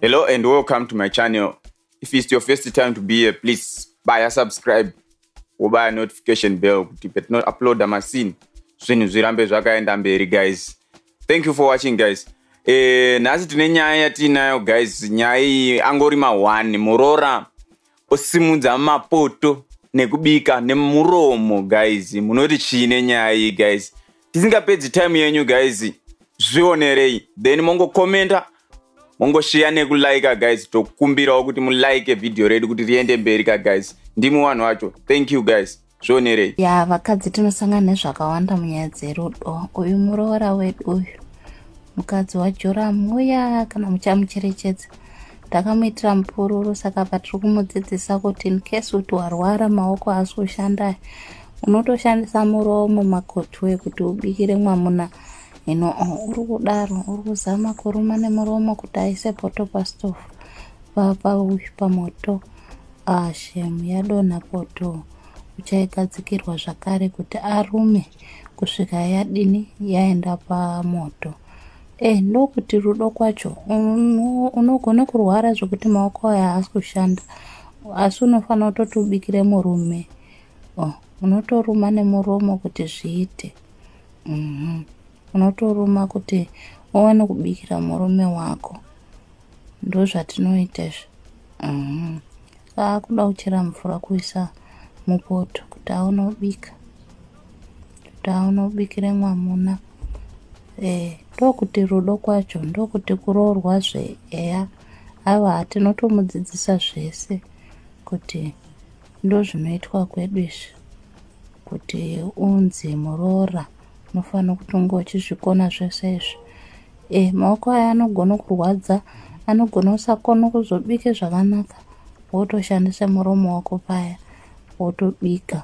Hello and welcome to my channel. If it's your first time to be here, please buy a subscribe wobaya notification bell kuti patinouploada masini zvinhu zvirambe zvakaenda mberi guys. Thank you for watching guys. Nhasi tine nyaya yatiinayo guys. Nyaya iyi angori ma1 muroora osimudza mapoto nekubika nemuromo guys. Munoti chii nenyaya iyi guys? Tisingapedzi time yenyu guys, zvionerei then mongokomenta, mongoshiya nekulika guys. Tokumbirawo kuti mulike vhidhiyo redu kuti riende mberi ka guys. Ndimi vanhu vacho. Thank you guys, zvionerei. Ya, vakadzi tinosangana nezvakawanda munyaya dzerudo. Uyu muroora wedu uyu, mukadzi waJoramu uya, kana muchamucherechedza, ndakamuitira mupururu. Saka patiri kumudzidzisa kuti in case kuti warwara, maoko haasi kushanda, unotoshandisa muromo makotwe kuti ubikire mwamuna. Hino oh, uri kudaro, uri kuzama kuruma nemuromo kuti aise poto pastofu, pamoto. Shame, yadonha poto. Uchaigadzikirwa zvakare kuti arume kusvika yadini, yaenda pamoto. Ndokuti rudo kwacho. Unogona kurwara zvekuti maoko aya haasi kushanda, asi unofanira kutoti ubikire murume. Oh, unotoruma nemuromo kuti zviite. Unotoruma kuti uwane kubikira murume wako. Ndozvatinoita izvi. Akuda kuchera mvura kuisa mupoto kuti aone kubika, kuti aone kubikire mwamuna. Ndokuti rudo kwacho, ndokuti kuroorwazve. Eya, aiwa, tinotomudzidzisa zvese kuti ndozvinoitwa kwedu izvi. Kuti unzi muroora unofanira kuti unge uchizvikona zvese izvi. Maoko aya anogona kurwadza, anogona kusakona kuzobike zvakanaka, wotoshandisa muromo wako paya wotobika.